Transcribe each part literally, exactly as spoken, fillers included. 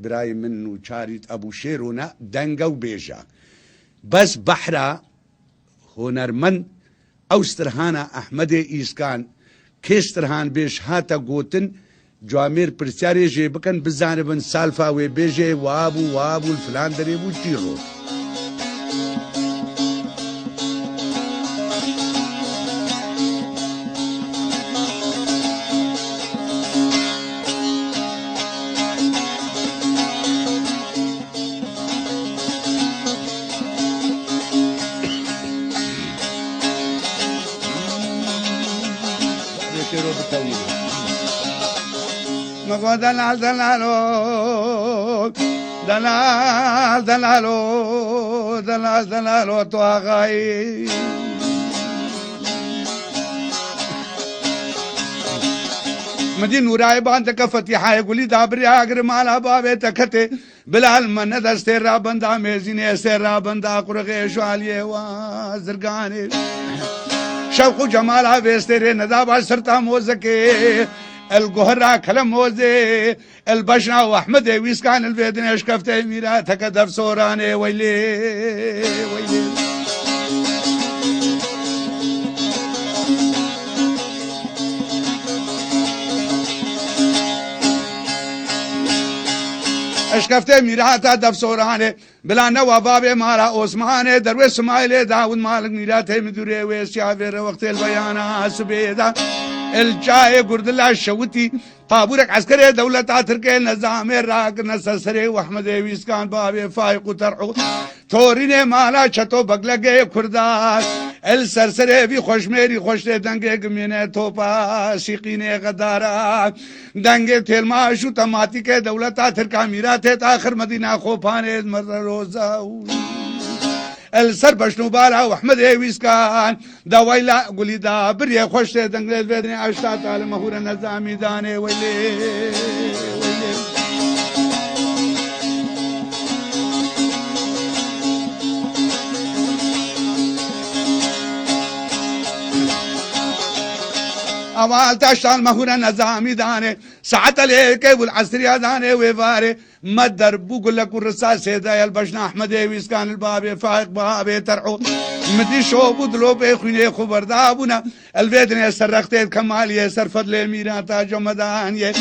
Birayê min û çarît Ebû Şêro ne, denge û bêje. Bes behra hunermend ew strihana Ehmedê Îskan, kê strihanbêj hate gotin, camêr pirsyarê jê bikin, bizanibin salfa wê bêjê wa bû, wa bû, li filan derê bû, çî rot. Mego delal delalo, delal delalo, delal delalo, tu axayî. Min dî Nûrayê ban dike Fetîhayê Gulî da birya gir mala bavê te ketê. Bilal me ne destê rabenda mêzînê, estê rabenda qurixê şaliyê wa zirganê. Şewq û cemala vê stêrê neda baş sirta mozekê. El guhera kele mozê, el beşna û Ehmedê wîskan el vê dinê eşkefte mîra teke dev soranê weylê, weylê. Eşkefte mîrata dev soranê. Bila newa bavê mala Osmanê, derwê Simaylê Dawud Malik mîratê midûrê wê siyavê re wextê li beyana sibê da. El çayê gurdila şewitî, pabûrek eskerê dewleta Tirkê nezamê rakirine ser serê Ehmedê Wîskan bavê Faîq û Terhû. Torînê mala Çeto Beglegê Kurda. El ser serê vî xweşmêrî xweştê dengê gimîne topa sîqînê xedara. Dengê têlmaş û tematîkê dewleta Tirka mîratê taxir Medîna Xopanê merre roza û el ser beşnûbara Ehmedê Wîskan da wayla gulî da biriyê xweş tê dengê vedinê eşta talê mehûre nezamî danê weylê, weylê. Awa taştan mehûre nezamî danê. Saet elê kevul esriya danê wê varê. Me derbû gulek û risasê de el beşna Ehmedê Wîskan el babê Faîq babê Terhû. Mi dî şo bû dilopê xwînê xwe berdabûne. El vê dinê ser rextê Kemaliyê ser fedlê mîran ta Cemedaniyê.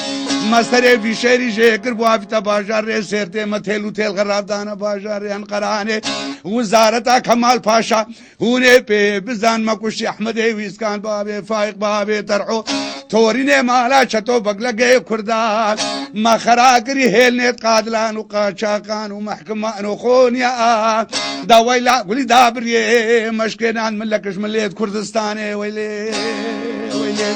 Me serê vî şêrî jê kir bû avîte bajarê Sêrtê me têl û têl xerab dane bajarê Enqeranê. Wizareta Kemal Paşa. Hûn ê pê bizan me kuştî Ehmedê Wîskan babê Faîq babê Terhû. Torînê mala Çeto Beglegê Kurda. Me xera kirî hêlnêt qadilan û qaçaxan û mehkiman û xoniya. Da weyla gulî da biriyê meşkênan min lekiş milêt Kurdistanê weylê, weylê.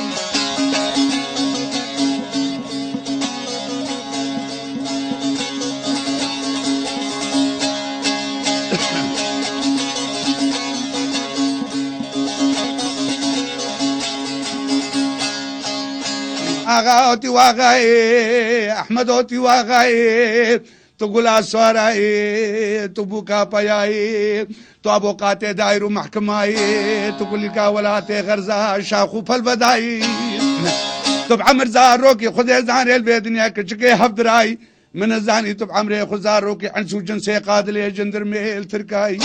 Axa oti waxayê, Ehmed oti waxayê, tu gula suarayê, tu bûka peyayê, tu abo qatê daîr û mehkimayê, tu gulîka welatê xerza şax û pelvedayî. Tu bi emir zarokî Xwedê zanê li vê dinya kiçikê hevdirayî. Min nizanî tu bi emrê xwe zarokî ens û cinsê qadilê jindirmê li Tirkayî.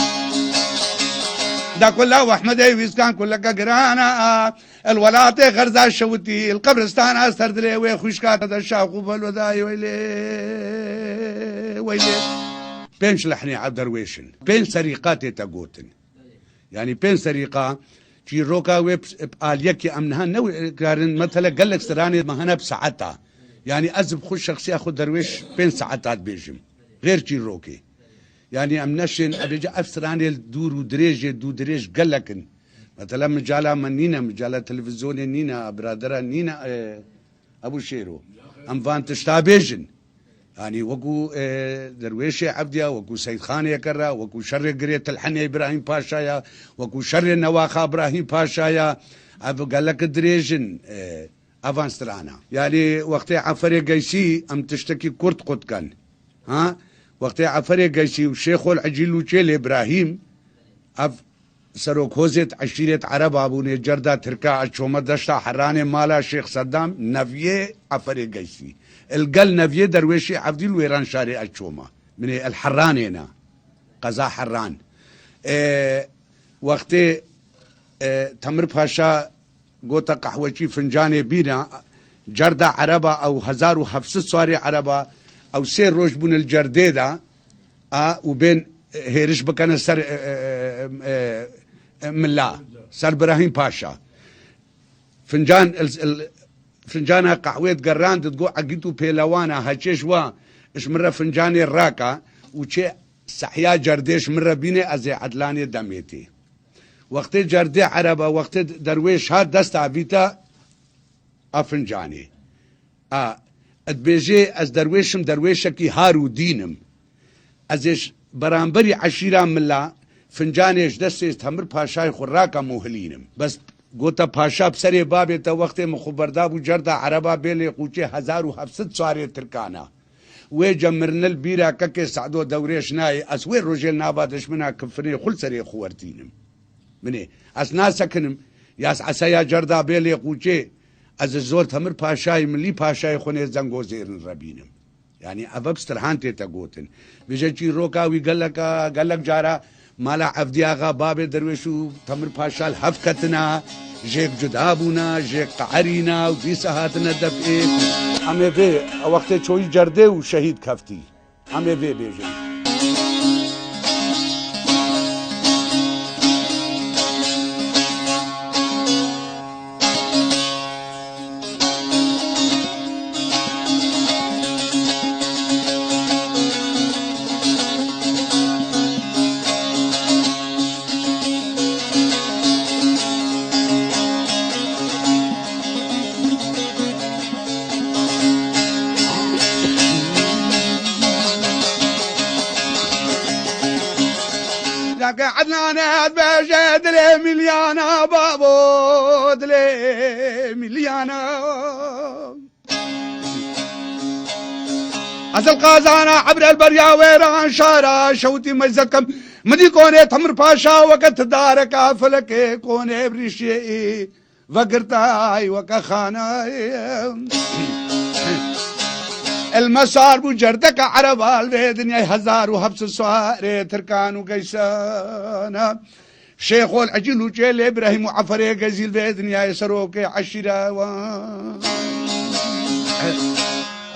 Da kula Ehmedê Wîskan kuleke girana a, el welatê xerza şewitî, el qebristana ser dilê wê xwişka te de şax û pelvedayî weylê, weylê. Pênc lehnê ev derwêş in. Pênc serîqa tê te gotin. Yanî pênc serîqa çîroka wê p-, p-, aliyekî em niha newkarin, metele gelek stranê me hene bi saeta. Yanî ez bi xwe şexsiya xwe derwêş pênc saeta dibêjim. Xêr çîrokê. Yanî em neşên, ebêje ev stranê li dûr û dirêjê, dû dirêj gelek in. Metele micala me nîne, micala televîzyonê nîne, biradera nîne, e, Ebû Şêro. Em van tişta bêjin. Yanî wekû, e, Derwêşê Evdiya, wekû Seydxanê Kera, wekû şerê Girê Tilhenê Îbrahîm Paşa ya, wekû şerê Newaxa Îbrahîm Paşa ya, ev gelek dirêj in, e, evan strana. Yanî wextê Eferê Geysî em tiştekî kurt qut ken. Ha? Wextê Eferê Geysî û Şêxol Ecîl û Çêlê Îbrahîm, ev Serok hozêt eşîrêt Ereba bûnê, cerda Tirka ez çoma deşta Heranê mala Şêx Sedam, neviyê Eferê Geysî. Il gel neviyê Derwêşî Evdîl Wêranşarê ez çoma. Minê il Heranê ne. Qeza Heran. E, wextê, e, Temir Paşa gota qehweçî fincanê bîna, cerda Ereba ew hezar û heft sed swarê Ereba, ew sê roj bûn li cerdê de, a, û bên hêriş bikene ser, e, e, e, e, mila, ser Birahîm Paşa. Fincan, il, il, fincana qehwê digerand, digot, Egît û pêlewana, heçê ji wa, ji min re fincanê raka û çê sehya cerdê ji min re bîne, ez ê Edlanê demê tê. Wextê cerdê Ereba, wextê derwêş hat desta vîta a fincanê. A, dibêjê, ez derwêşim, derwêşekî har û dîn im. Ez ê ji beramberî eşîra mila fincanê ji destê Temir Paşayê xwe rakem û hilînim. Bes gota Paşa bi serê babê te, wextê min xwe berdabû cerda Ereba bê lê qûçê hezar û heft sed swarê Tirkana. Wê cemrnil bîra kekê Sedo Dewrêş nayê, ez wê rojê li nava dişmina kifinê xwe li serê xwe wertînim. Minê, ez nasekinim, ya ez eseya cerda bê lê qûçê, ez ji zor Temir Paşayê, Milî Paşayê xwe nê zengozêrin re bînim. Yanî ev bi stirhan tête gotin. Bêje çîroka wî geleka, gelek cara mala Evdî Axa, babê Derwêş û Temir Paşa li hev ketina, jêk cuda bûna, jêk qeherîna û dîsa hatine defê. Em ê vê wextê çoyî cerdê û şehîd keftî. Em ê vê bêjin. Leke Ednane dibêje dilê milyana babo, dilê milyana. Ezel qazana ebrel beriya wêran şara şewtî meyzekem. Midî konê Temir Paşa weke tidareka felekê konê brîşiyê. Vegirtay weke xanayê. El mesar bû cerdeke Ereba li vê dinyayê hezar û heft sed swarê Tirkan û Geysana. Şêxol Ecîl û Çêlê Birahîm û Eferê Gezîl vê dinyayê serokê eşîra wan.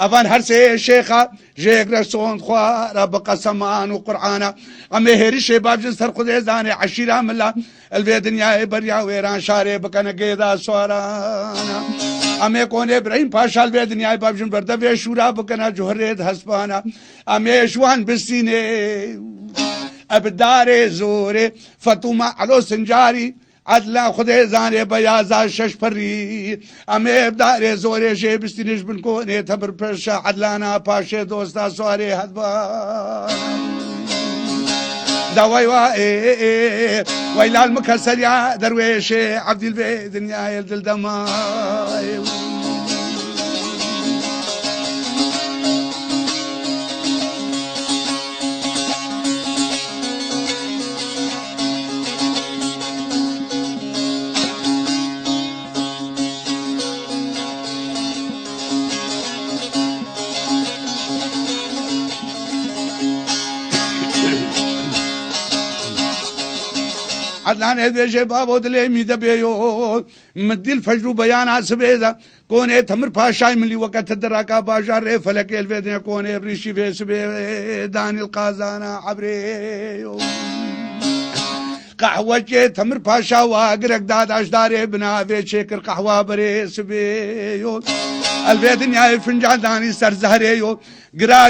Evan her sê şêxa jêk re sond xwe re bi qeseman û Qur'ana. Em ê hêrişê bavjin ser Xwedê zanê eşîra mila. El vê dinyayê beriya wêran şarê bikene gêda swarana. Em ê konê Birahîm Paşa li vê dinyayê bavjin berdevê şûra bikene cuhirê di hespana. Em ê ji wan bistînê. Ev darê zorê Fetûma Elo Sincarî, Edla Xwedê zanê beyaza şeş perî. Em ê bi darê zorê jê bistînê ji bin konê Temir Paşa Edlana paşê dosta swarê hedba. Da wey wa ê, ê, ê, wey lal mike seriya derwêşê Evdîl vê dinyayê dil dema. Edlanê dibêje babo dilê mî de bêyo. Min dîl fecr û beyana sibê de konê Temir Paşayê milî weke ti diraka bajarê felekê li vê dinya konê brîşî vê sibê danî li qazana ebrê yo. Qehwekê Temir Paşa wa girek dadaşdarê binavê çêkir qehwa berê sibê yo. El vê dinyayê fincan danî ser zehrê yo. Gira